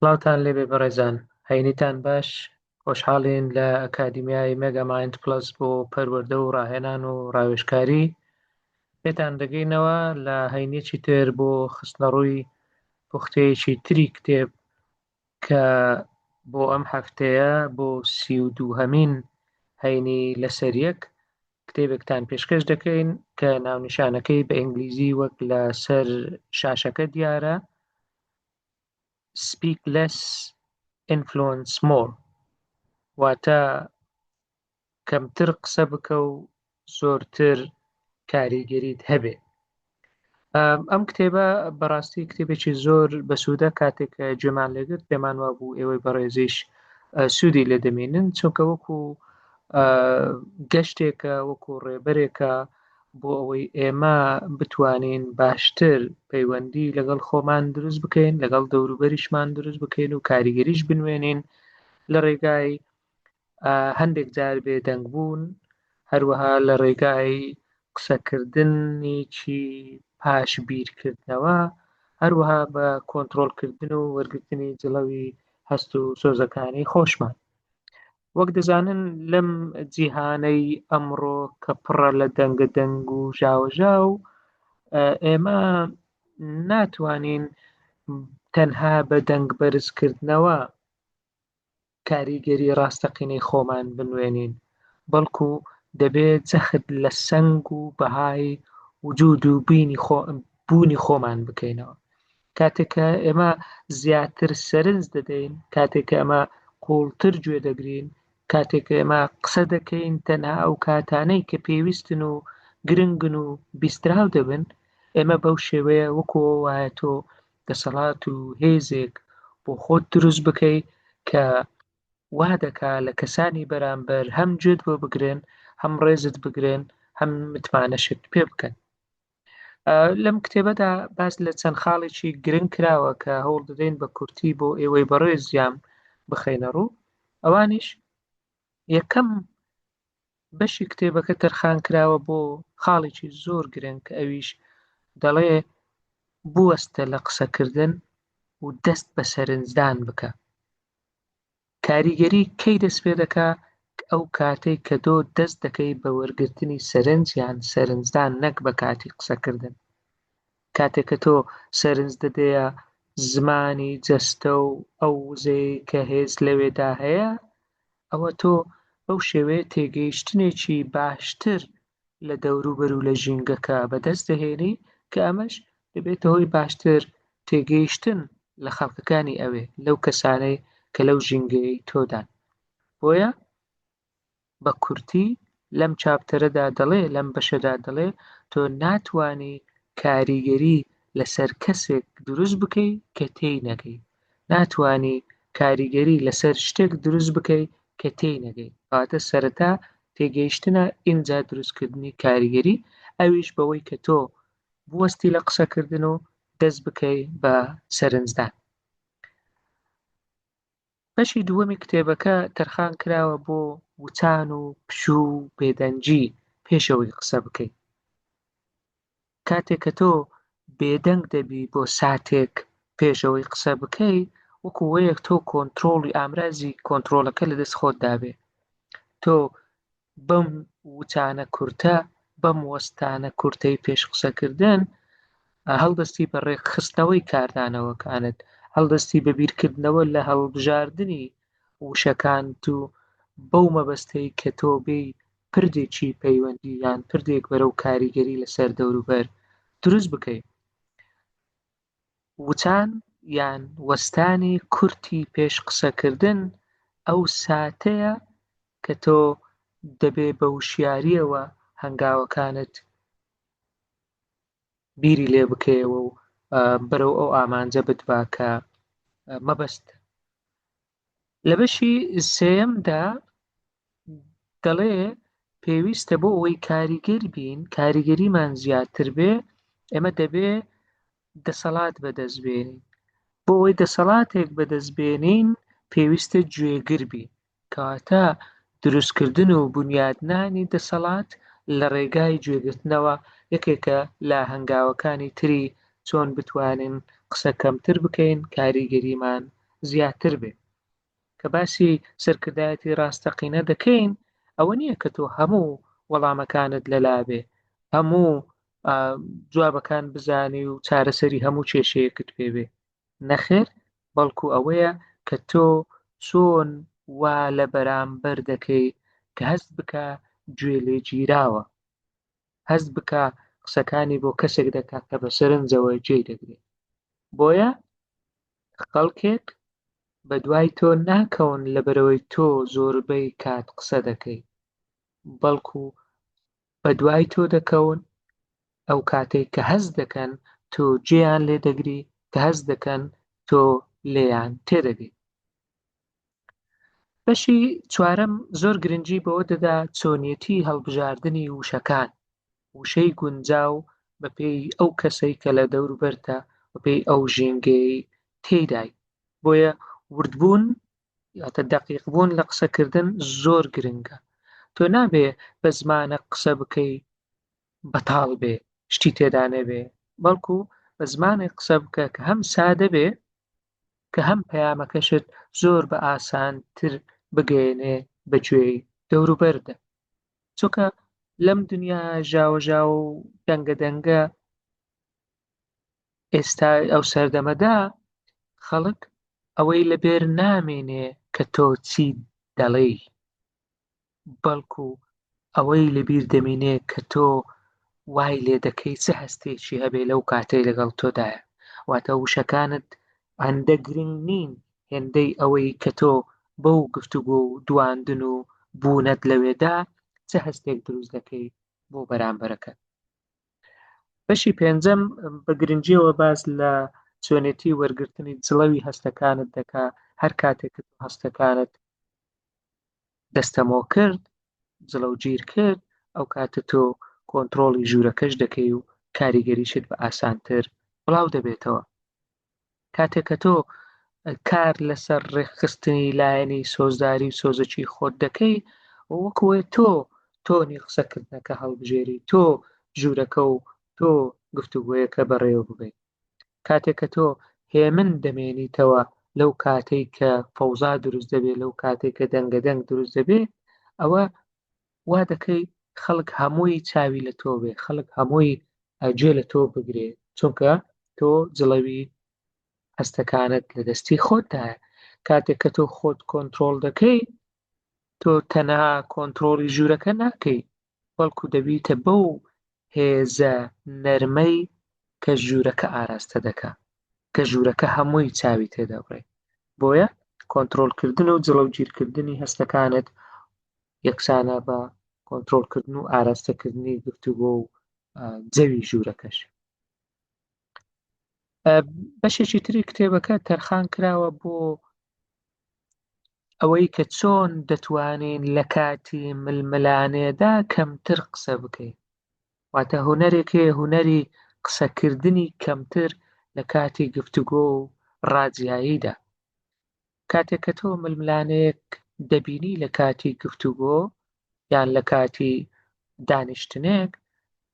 سڵاوتان لێبێ بەڕێزان، هەینیتان باش، خۆشحاڵین لە ئەکادیمیای مێگا مایند پڵەس بۆ پەروەردە و ڕاهێنان و ڕاوێژکاری پێتان دەگەینەوە لە هەینیەکی تر بۆ خستنەڕووی پوختەیەکی تری کتێب کە بۆ ئەم هەفتەیە بۆ 32هەمین هەینی لەسەر یەک کتێبێکتان پێشکەش دەکەین کە ناونیشانەکەی بە ئینگلیزی وەک لە سەر شاشەکە دیارە Speak Less Influence More واتە کەمتر قسە بکە و زۆرتر کاریگەریت هەبێ. ئەم کتێبە بەڕاستی کتێبێکی زۆر بەسوودە کاتێک گوێمان لێگرت پێمان وابوو ئێوەی بەڕێزیش سوودی لێ دەمێنن چونکە وەکو گەشتێکە وەکو ڕێبەرێکە بۆ ئەوەی ئێمە بتوانین باشتر پەیوەندی لەگەڵ خۆمان دروست بکەین لەگەڵ دەوروبەریشمان دروست بکەین و کاریگەریش بنوێنین لە ڕێگای هەندێک جار بێدەنگ بوون هەروەها لە ڕێگای قسەکردنێکی پاش بیرکردنەوە هەروەها بە کۆنتترۆلکردن و وەرگرتنی جڵەوی هەست و سۆزەکانی خۆشمان وەک دەزانن لەم جیهانەی ئەمڕۆ کە پڕە لە دەنگە دەنگ و ژاوەژاو ئێمە ناتوانین تەنها بە دەنگ بەرزکردنەوە کاریگەری ڕاستەقینەی خۆمان بنوێنین، بەڵکو دەبێ جەخت لە سەنگ و بەهای وجود و بینی خۆ بوونی خۆمان بکەینەوە. کاتێک کە ئێمە زیاتر سەرنج دەدەین، کاتێک کە ئێمە قووڵتر گوێ دەگرین، کاتێک کە ئێمە قسە دەکەین تەنها ئەو کاتانەی کە پێویستن و گرنگن و بیستراو دەبن، ئێمە بەو شێوەیە وەکو ئەوە وایە تۆ دەسەڵات و هێزێک بۆ خۆت دروست بکەی کە وا دەکا لە کەسانی بەرامبەر هەم گوێت بۆ بگرن هەم ڕێزت بگرن هەم متمانەشت پێ بکەن. لەم کتێبەدا باس لە چەند خاڵێکی گرنگ کراوە کە هەوڵ دەدەین بە کورتی بۆ ئێوەی بەڕێزیان بخەینە ڕوو ئەوانیش یەکەم بەشی کتێبەکە تەرخان کراوە بۆ خاڵێکی زۆر گرنگ کە ئەویش دەڵێ بوەستە لە قسەکردن و دەست بە سەرنجدان بکە. کاریگەری کەی دەست پێ دەکا؟ ئەو کاتەی کە تۆ دەست دەکەی بە وەرگرتنی سەرنج یان سەرنجدان نەک بە کاتی قسەکردن. کاتێک کە تۆ سەرنج دەدەیە زمانی جەستە و ئەو وزەیەی کە هێز لەوێدا هەیە، ئەوە تۆ بەو شێوەیە تێگەیشتنێکی باشتر لە دەوروبەر و لە ژینگەکە بەدەست دەهێنی کە ئەمەش دەبێتە هۆی باشتر تێگەیشتن لە خەڵکەکانی ئەوێ، لەو کەسانەی کە لەو ژینگەیەی تۆدان. بۆیە بە کورتی لەم چاپتەرەدا دەڵێ، لەم بەشەدا دەڵێ تۆ ناتوانی کاریگەری لەسەر کەسێک دروست بکەی کە تێی نەگەی، ناتوانی کاریگەری لەسەر شتێک دروست بکەی کە تێی نەگەی. کەواتە سەرەتا تێگەیشتنە ئینجا دروستکردنی کاریگەری، ئەویش بەوەی کە تۆ بوەستی لە قسەکردن و دەست بکەی بە سەرنجدان. بەشی دووەمی کتێبەکە تەرخان کراوە بۆ وچان و پشوو و بێدەنگی پێش ئەوەی قسە بکەی. کاتێک کە تۆ بێدەنگ دەبی بۆ ساتێک پێش ئەوەی قسە بکەی وەکو وەیەک تۆ کۆنترۆڵی ئامرازی کۆنترۆڵەکە لە دەست خۆت دابێ تۆ بەم وچانە کورتە بەم وەستانە کورتەی پێش قسەکردن هەڵدەستی بە ڕێکخستنەوەی کاردانەوەکانت هەڵدەستی بە بیرکردنەوە لە هەڵبژاردنی وشەکانت و بەو مەبەستەی کە تۆ بێی پردێکی پەیوەندی یان پردێک بەرەو کاریگەری لەسەر دەوروبەر دروست بکەی. وچان یان وەستانی کورتی پێش قسەکردن ئەو ساتەیە کە تۆ دەبێ بە وشیارییەوە هەنگاوەکانت بیری لێ بکەیەوە و بەرەو ئەو ئامانجە بتبا کە مەبەستە. لە بەشی سێیەمدا دەڵێ پێویستە بۆ ئەوەی کاریگەر بین کاریگەریمان زیاتر بێ ئێمە دەبێ دەسەڵات بەدەست بێنین بۆ ئەوەی دەسەڵاتێک بەدەست بێنین پێویستە گوێگر بین کەواتە دروستکردن و بونیادنانی دەسەڵات لە ڕێگای گوێگرتنەوە یەکێکە لە هەنگاوەکانی تری چۆن بتوانین قسە کەمتر بکەین کاریگەریمان زیاتر بێ. کە باسی سەرکردایەتی ڕاستەقینە دەکەین ئەوە نییە کە تۆ هەموو وەڵامەکانت لەلا بێ، هەموو جوابەکان بزانی و چارەسەری هەموو کێشەیەکت پێ بێ. نەخێر بەڵکو ئەوەیە کە تۆ چۆن وا لە بەرامبەر دەکەی کە هەست بکا گوێ لێ گیراوە، هەست بکا قسەکانی بۆ کەسێک دەکا کە بە سەرنجەوە گوێی دەگرێ. بۆیە خەڵکێک بە دوای تۆ ناکەون لەبەرئەوەی تۆ زۆربەی کات قسە دەکەی، بەڵکو بە دوای تۆ دەکەون ئەو کاتەی کە هەست دەکەن تۆ گوێیان لێ دەگری، کە هەست دەکەن تۆ لێیان تێدەگەی. بەشی چوارەم زۆر گرنگی بەوە دەدا چۆنیەتی هەڵبژاردنی وشەکان، وشەی گونجاو بەپێی ئەو کەسەی کە لە دەوروبەرتە، بەپێی ئەو ژینگەیەی تێیدای. بۆیە وردبوون یاتە دەقیق بوون لە قسەکردن زۆر گرنگە. تۆ نابێ بە زمانە قسە بکەی بەتاڵ بێ، شتی تێدا نەبێ، بەڵکو بە زمانێک قسە بکە کە هەم سادە بێ کە هەم پەیامەکەشت زۆر بە ئاسانتر بگەیەنێ بە گوێی دەوروبەردا. چونکە لەم دنیا ژاوەژاو و دەنگە دەنگە ئێستا ئەو سەردەمەدا خەڵک ئەوەی لەبێر نامێنێ کە تۆ چی دەڵێی، بەڵکو ئەوەی لەبیر دەمینێ کە تۆ وای لێ دەکەی چ هەستێکی هەبێ لەو کاتەی لەگەڵ تۆدایە. واتە وشەکانت هەندە گرنگ نین هێندەی ئەوەی کە تۆ بەو گفتوگۆ و دواندن و بوونەت لەوێدا چ هەستێک دروست دەکەی بۆ بەرامبەرەکەت. بەشی پێنجەم بە گرنگیەوە باس لە چۆنێتی وەرگرتنی جڵەوی هەستەکانت دەکا. هەر کاتێک هەستەکانت دەستەمۆ کرد، جڵەوگیر کرد، ئەو کاتە تۆ کۆنتڕۆڵی ژوورەکەش دەکەی و کاریگەریشت بە ئاسانتر بڵاو دەبێتەوە. کاتێک کە تۆ کار لەسەر ڕێکخستنی لایەنی سۆزداری و سۆزەکی خۆت دەکەی، وەکوێ تۆ تۆنی قسەکردنەکە هەڵبژێری، تۆ ژوورەکە و تۆ گفتوگۆیەکە بەڕێوە ببەیت. کاتێک کە تۆ هێمن دەمێنیتەوە لەو کاتەی کە فەوزا دروست دەبێت، لەو کاتێک کە دەنگە دەنگ دروست دەبێ، ئەوە وا دەکەی خەڵک هەمووی چاوی لە تۆ بێ، خەڵک هەمووی گوێ لە تۆ بگرێ، چونکە تۆ جڵەوی هەستەکانت لە دەستی خۆتدایە. کاتێک کە تۆ خۆت کۆنترۆڵ دەکەی، تۆ تەنها کۆنترۆڵی ژوورەکە ناکەی، بەڵکو دەبیتە بەو هێزە نەرمەی کە ژوورەکە ئاراستە دەکا، کە ژوورەکە هەمووی چاوی تێدەبڕێ. بۆیە کۆنترۆڵکردن و جڵەوگیرکردنی هەستەکانت یەکسانە بە کۆنترۆڵکردن و ئاراستەکردنی گفتوگۆ و جەوی ژوورەکەش. بەشێکی تری کتێبەکە تەرخان کراوە بۆ ئەوەی کە چۆن دەتوانین لە کاتی ململانێدا کەمتر قسە بکەین. واتە هونەرێک هەیە، هونەری قسەکردنی کەمتر لە کاتی گفتوگۆ و ڕاجیاییدا. کاتێک کە تۆ ململانێیەک دەبینی لە کاتی گفتوگۆ یان لە کاتی دانیشتنێک،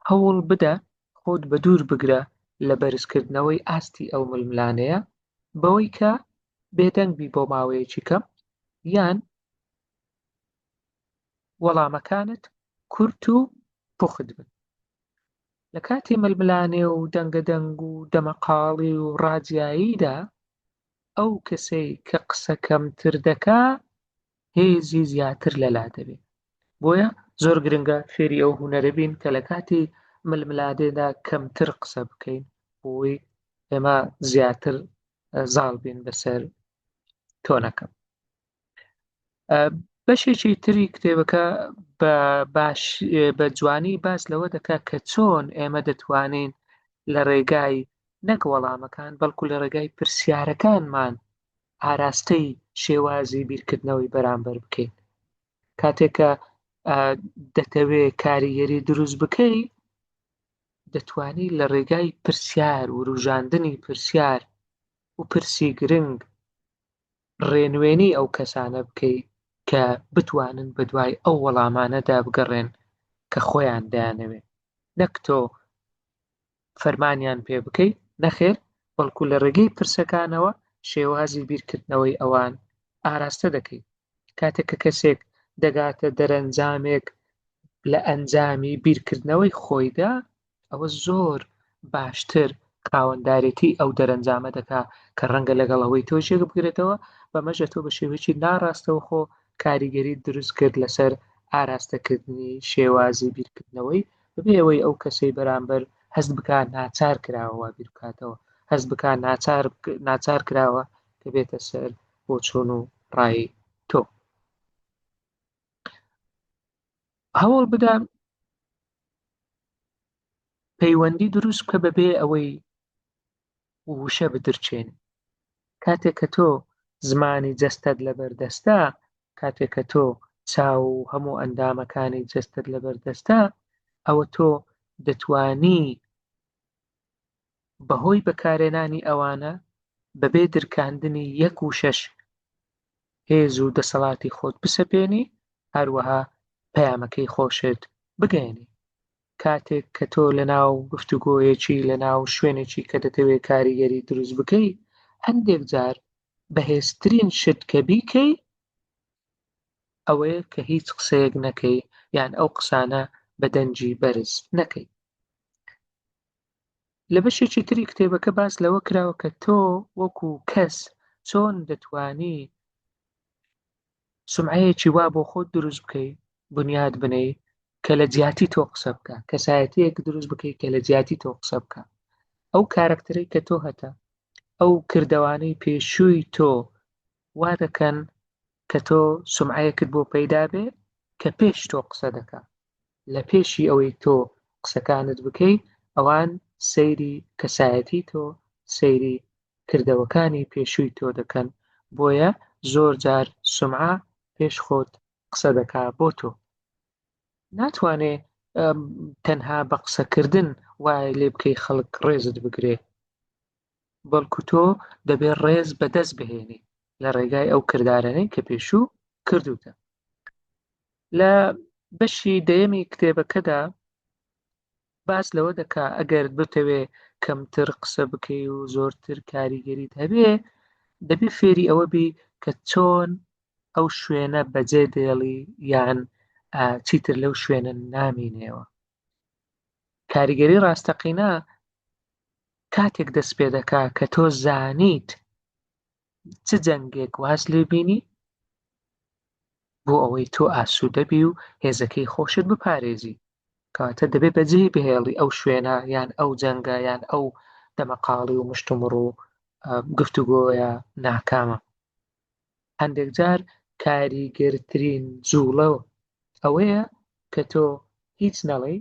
هەوڵ بدە خۆت بە دوور بگرە لە بەرزکردنەوەی ئاستی ئەو ململانێیە بەوەی کە بێدەنگ بی بۆ ماوەیەکی کەم یان وەڵامەکانت کورت و پوخت بن. لە کاتی ململانێ و دەنگەدەنگ و دەمەقاڵی و ڕاجیاییدا ئەو کەسەی کە قسە کەمتر دەکا هێزی زیاتر لەلا دەبێ. بۆیە زۆر گرنگە فێری ئەو هونەرە بین کە لە کاتی ململانێدا کەمتر قسە بکەین بۆی ئێمە زیاتر زاڵ بین بەسەر تۆنەکە. بەشێکی تری کتێبەکە بە باش بە جوانی باس لەوە دەکات کە چۆن ئێمە دەتوانین لە ڕێگای نەک وەڵامەکان بەڵکو لە ڕێگای پرسیارەکانمان ئاراستەی شێوازی بیرکردنەوەی بەرامبەر بکەین. کاتێک کە دەتەوێ کاریگەری دروست بکەی دەتوانی لە ڕێگای پرسیار وروژاندنی پرسیار و پرسی گرنگ ڕێنوێنی ئەو کەسانە بکەی کە بتوانن بەدوای ئەو وەڵامانەدا بگەڕێن کە خۆیان دەیانەوێت، نەک تۆ فەرمانیان پێ بکەی، نەخێر، بەڵکو لە ڕێگەی پرسەکانەوە. شێوازی بیرکردنەوەی ئەوان ئاراستە دەکەی. کاتێک کە کەسێک دەگاتە دەرەنجامێک لە ئەنجامی بیرکردنەوەی خۆیدا، ئەوە زۆر باشتر خاوەندارێتی ئەو دەرەنجامە دەکا کە ڕەنگە لەگەڵ ئەوەی تۆ جێگ بگرێتەوە، بەمەش تۆ بە شێوەیەکی ناڕاستەوخۆ کاریگەریت دروست کرد لەسەر ئاراستەکردنی شێوازی بیرکردنەوەی بەبێ ئەوەی ئەو کەسەی بەرامبەر هەست بکا ناچار کراوە وا بیر بکاتەوە، هەست بکا ناچار ناچار کراوە کە بێتە سەر بۆچوون و ڕای تۆ. هەوڵ بدە پەیوەندی دروست بکە بەبێ ئەوەی وشە بدرچێنی. کاتێک کە تۆ زمانی جەستەت لەبەر دەستە، کاتێک کە تۆ چاو و هەموو ئەندامەکانی جەستەت لەبەر دەستە، ئەوە تۆ دەتوانی بەهۆی بەکارێنانی ئەوانە بەبێ درکاندنی یەک وشەش هێز و دەسەڵاتی خۆت بسەپێنی، هەروەها پەیامەکەی خۆشت بگەیەنی. کاتێک کە تۆ لەناو گفتوگۆیەکی لەناو شوێنێکی کە دەتەوێت کاریگەری دروست بکەی هەندێک جار بەهێزترین شت کە بیکەی ئەوەیە کە هیچ قسەیەک نەکەی یان ئەو قسانە بە دەنگی بەرز نەکەی. لە بەشێکی تری کتێبەکە باس لەوە کراوە کە تۆ وەکو کەس چۆن دەتوانی سومعەیەکی وا بۆ خۆت دروست بکەی بنیاد بنێی کە لە جیاتی تۆ قسە بکە کەسایەتیەک دروست بکەیت کە لە جیاتی تۆ قسە بکە ئەو کارەکتەرەی کە تۆ هەتە ئەو کردەوانەی پێشووی تۆ وا دەکەن کە تۆ سومعەیەکت بۆ پەیدا بێ کە پێش تۆ قسە دەکا لە پێشی ئەوەی تۆ قسەکانت بکەی ئەوان سەیری کەسایەتی تۆ سەیری کردەوەکانی پێشووی تۆ دەکەن بۆیە زۆر جار سومعە پێش خۆت قسە دەکا بۆ تۆ ناتوانێ تەنها بە قسەکردن وای لێ بکەی خەڵک ڕێزت بگرێ بەڵکو تۆ دەبێ ڕێز بەدەست بهێنی لە ڕێگای ئەو کردارانەی کە پێشوو کردوتە لە بەشی دەیەمی کتێبەکەدا باس لەوە دەکا ئەگەر بتەوێ کەمتر قسە بکەی و زۆرتر کاریگەریت هەبێ دەبێ فێری ئەوە بی کە چۆن ئەو شوێنە بەجێ دێڵی یان چیتر لەو شوێنە نامینێەوە کاریگەری ڕاستەقینە کاتێک دەست پێ دەکا کە تۆ زانیت چ جەنگێک واز لێ بینی بۆ ئەوەی تۆ ئاسوودە بی و هێزەکەی خۆشت بپارێزی کەواتە دەبێ بەجێی بهێڵی ئەو شوێنە یان ئەو جەنگە یان ئەو دەمەقاڵی و مشتومڕ و گفتوگۆیە ناکامە هەندێک جار کاریگەرترین جوڵە ئەوەیە کە تۆ هیچ نەڵێی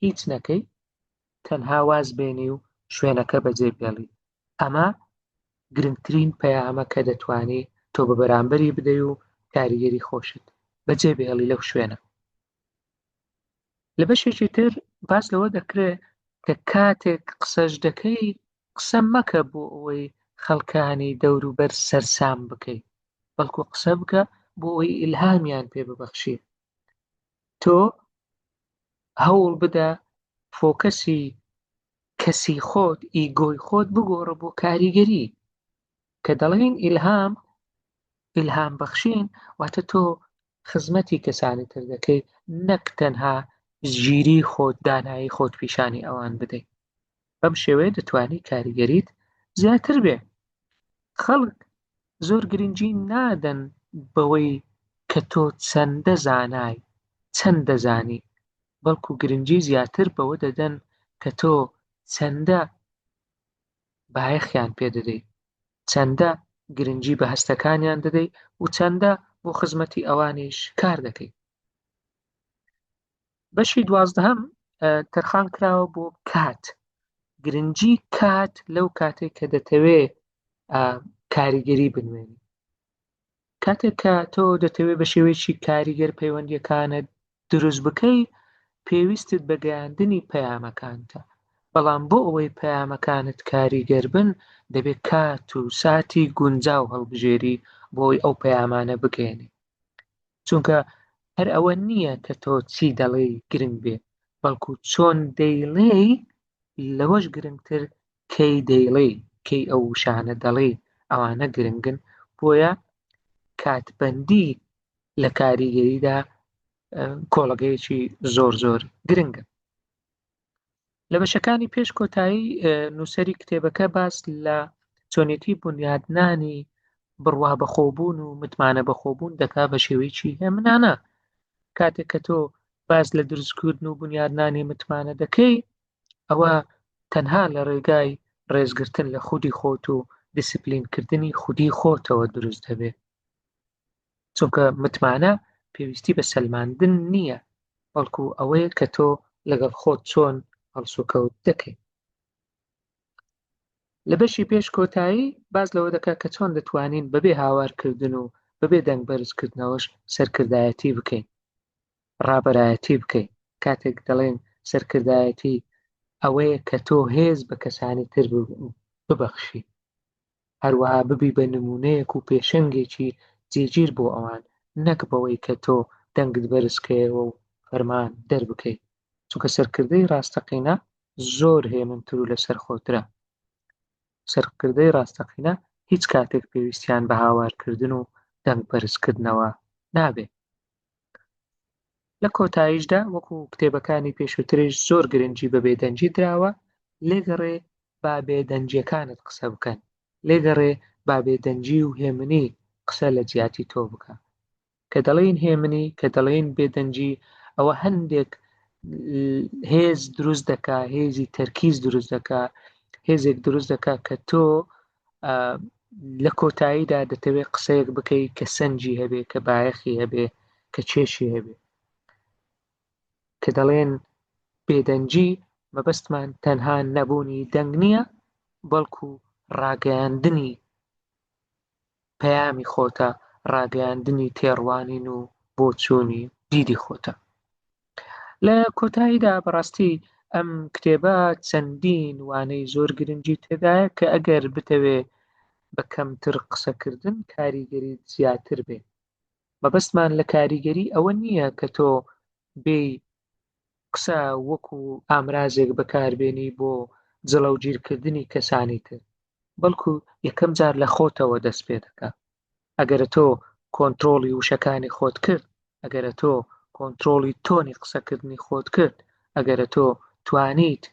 هیچ نەکەی تەنها واز بێنی و شوێنەکە بەجێ بێڵی ئەمە گرنگترین پەیامە کە دەتوانی تۆ بە بەرامبەری بدەی و کاریگەری خۆشت بەجێ بهێڵی لەو شوێنە لە بەشێکی تر باس لەوە دەکرێت کە کاتێک قسەش دەکەی قسە مەکە بۆ ئەوەی خەڵکانی دەوروبەر سەرسام بکەی بەڵکو قسە بکە بۆ ئەوەی ئیلهامیان پێ ببەخشی تۆ هەوڵ بدە فۆکەسی کەسی خۆت ئیگۆی خۆت بگۆڕە بۆ کاریگەری کە دەڵێین ئیلهام ئیلهام بەخشین واتە تۆ خزمەتی کەسانی تر دەکەی نەک تەنها ژیری خۆت دانایی خۆت پیشانی ئەوان بدەیت بەم شێوەیە دەتوانی کاریگەریت زیاتر بێ خەڵک زۆر گرنگی نادەن بەوەی کە تۆ چەندە زانای چەند دەزانی بەڵکو گرنگی زیاتر بەوە دەدەن کە تۆ چەندە بایەخیان پێ دەدەی، چەندە گرنگی بە هەستەکانیان دەدەی و چەندە بۆ خزمەتی ئەوانیش کار دەکەی. بەشی دوازدەهەم تەرخان کراوە بۆ کات، گرنگی کات لەو کاتێک کە دەتەوێ کاریگەری بنوێنی. کاتێک کە تۆ دەتەوێت بە شێوەیەکی کاریگەر پەیوەندیەکانت دروست بکەی پێویستت بە گەیاندنی پەیامەکانتە بەڵام بۆ ئەوەی پەیامەکانت کاریگەر بن دەبێت کات و ساتی گونجاو هەڵبژێری بۆی ئەو پەیامانە بگەێنی چونکە هەر ئەوە نییە کە تۆ چی دەڵێی گرنگ بێ بەڵکو چۆن دەیڵێی لەوەش گرنگتر کەی دەیڵێی کەی ئەو وشانە دەڵێی. ئەوانە گرنگن بۆیە کاتبەندی لە کاریگەریدا کۆڵەگەیەکی زۆر زۆر گرنگە. لە بەشەکانی پێش کۆتایی نووسەری کتێبەکە باس لە چۆنێتی بنیادنانی بڕوا بەخۆبوون و متمانە بەخۆبوون دەکا بە شێوەیەکی هێمنانە کاتێک کە تۆ باس لە دروستکردن و بنیادنانی متمانە دەکەی ئەوە تەنها لە ڕێگای ڕێزگرتن لە خودی خۆت و دیسپلینکردنی خودی خۆتەوە دروست دەبێت چونکە متمانە پێویستی بە سەلماندن نییە بەڵکو ئەوەیە کە تۆ لەگەڵ خۆت چۆن هەڵسوکەوت دەکەیت. لە بەشی پێش کۆتایی باس لەوە دەکات کە چۆن دەتوانین بەبێ هاوارکردن و بەبێ دەنگ بەرزکردنەوەش سەرکردایەتی بکەین، ڕابەرایەتی بکەین. کاتێک دەڵێن سەرکردایەتی ئەوەیە کە تۆ هێز بە کەسانی تر ببەخشی. هەروەها ببی بە نموونەیەک و پێشەنگێکی جێگیر بۆ ئەوان، نەک بەوەی کە تۆ دەنگت بەرز کەیەوە و فەرمان دەربکەی، چونکە سەرکردەی ڕاستەقینە زۆر هێمنتر و لەسەرخۆترە. سەرکردەی ڕاستەقینە هیچ کاتێک پێویستیان بە هاوارکردن و دەنگ بەرزکردنەوە نابێ. لە کۆتاییشدا وەکو کتێبەکانی پێشووتریش زۆر گرنگی بە بێدەنگی دراوە، لێگەڕێ با بێدەنگیەکانت قسە بکەن، لێگەڕێ با بێدەنگی و هێمنی قسە لە جیاتی تۆ بکا. کە دەڵێین هێمنی، کە دەڵێین بێدەنگی، ئەوە هەندێک هێز دروست دەکا، هێزی تەرکیز دروست دەکا، هێزێک دروست دەکا کە تۆ لە کۆتاییدا دەتەوێت قسەیەک بکەی کە سەنجی هەبێ، کە بایەخی هەبێ، کە کێشی هەبێ. کە دەڵێن بێدەنگی مەبەستمان تەنها نەبوونی دەنگ نییە، بەڵکو ڕاگەیاندنی پەیامی خۆتە، ڕاگەیاندنی تێڕوانین و بۆچوونی دیدی خۆتە. لە کۆتاییدا بەڕاستی ئەم کتێبە چەندین وانەی زۆر گرنگی تێدایە کە ئەگەر بتەوێ بە کەمتر قسەکردن کاریگەری زیاتر بێ مەبەستمان لە کاریگەری ئەوە نییە کە تۆ بێی قسە وەکو ئامرازێک بەکاربێنی بۆ جڵەوگیرکردنی کەسانی تر بەڵکو یەکەم جار لە خۆتەوە دەست پێ دەکا ئەگەرە تۆ کۆنترۆڵی وشەکانی خۆت کرد، ئەگەرە تۆ کۆنترۆڵی تۆنی قسەکردنی خۆت کرد، ئەگەرە تۆ توانیت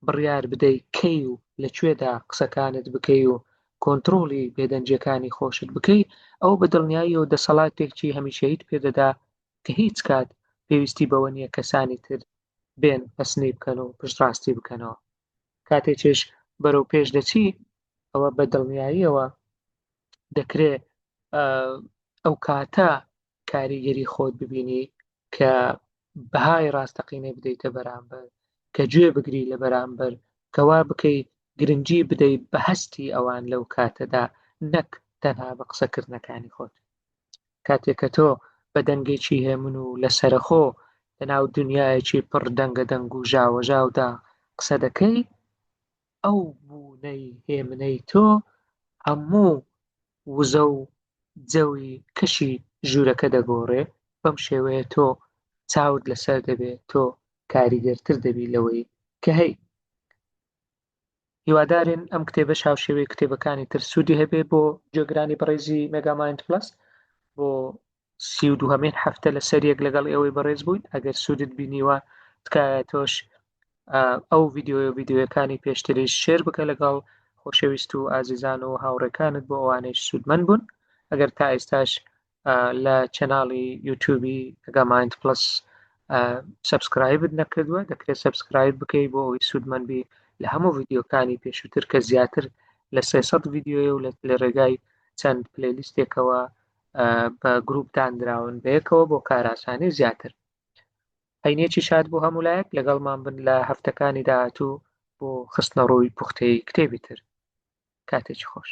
بڕیار بدەی کەی و لە کوێدا قسەکانت بکەی و کۆنترۆڵی بێدەنگیەکانی خۆشت بکەی، ئەوە بە دڵنیاییەوە دەسەڵاتێکی هەمیشەییت پێدەدا کە هیچ کات پێویستی بەوە نییە کەسانی تر بێن پەسنی بکەن و پشتڕاستی بکەنەوە. کاتێکیش بەرەو پێش دەچی ئەوە بە دڵنیاییەوە دەکرێ ئەو کاتە کاریگەری خۆت ببینی کە بەهای ڕاستەقینەی بدەیتە بەرامبەر کە گوێ بگری لە بەرامبەر کەوا بکەی گرنگی بدەی بە هەستی ئەوان لەو کاتەدا نەک تەنها بە قسەکردنەکانی خۆت کاتێک کە تۆ بە دەنگێکی هێمن و لەسەرەخۆ لەناو دنیایەکی پڕ دەنگە دەنگ و ژاوەژاودا قسە دەکەی ئەو بوونەی هێمنەی تۆ هەموو وزە و جەوی کەشی ژوورەکە دەگۆڕێ، بەم شێوەیە تۆ چاوت لەسەر دەبێ، تۆ کاریگەرتر دەبی لەوەی کە هەی. هیوادارین ئەم کتێبەش هاوشێوەی کتێبەکانی تر سوودی هەبێ بۆ گوێگرانی بەڕێزی مێگامایند پڵەس. بۆ 32هەمین هەفتە لەسەر یەک لەگەڵ ئێوەی بەڕێز بووین. ئەگەر سوودت بینیوە تکایە تۆش ئەو ڤیدیۆ و ڤیدیۆیەکانی پێشتریش share بکە لەگەڵ خۆشەویست و ئازیزان و هاوڕێکانت بۆ ئەوانەیش سوودمەند بوون. ئەگەر تا ئێستاش لە channel ی یوتیوبی مێگامایند پڵەس subscribe ت نەکردووە دەکرێت subscribe بکەی بۆ ئەوەی سوودمەند بی لە هەموو ڤیدیۆکانی پێشووتر کە زیاتر لە 300 ڤیدیۆیە و لە ڕێگای چەند playlist ێکەوە بە گروپ دانراون بەیەکەوە بۆ کاراسانی زیاتر. هەینیەکی شاد بۆ هەموو لایەک لەگەڵمان بن لە هەفتەکانی داهاتوو بۆ خستنەڕووی پوختەی کتێبی تر. کاتێکی خۆش.